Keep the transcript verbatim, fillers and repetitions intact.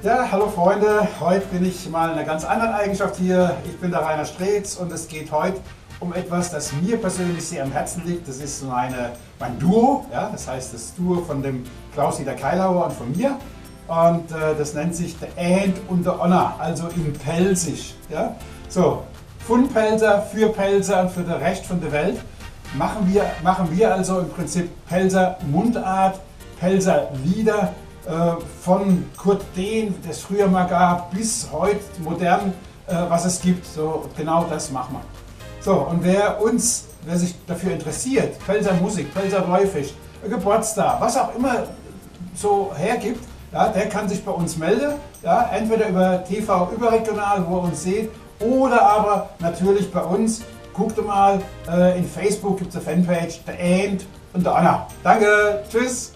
Ja, hallo Freunde, heute bin ich mal in einer ganz anderen Eigenschaft hier. Ich bin der Rainer Streetz und es geht heute um etwas, das mir persönlich sehr am Herzen liegt. Das ist meine, mein Duo, ja, das heißt das Duo von dem Klaus-Dieter Keilauer und von mir. Und äh, das nennt sich The Ent und the Honor, also in Pälzisch. Ja? So, von Pälzer, für Pälzer und für den Rest von der Welt machen wir, machen wir also im Prinzip Pälzer Mundart, Pälzer Lieder, äh, von Kurt Dehn, das früher mal gab, bis heute modern, äh, was es gibt. So, genau das machen wir. So, und wer uns, wer sich dafür interessiert, Pälzer Musik, Pälzer Bräufest, Geburtstag, was auch immer so hergibt, ja, der kann sich bei uns melden. Ja, entweder über T V überregional, wo er uns sieht, oder aber natürlich bei uns. Guckt mal, äh, in Facebook gibt es eine Fanpage, The Ent und the Honor. Danke, tschüss.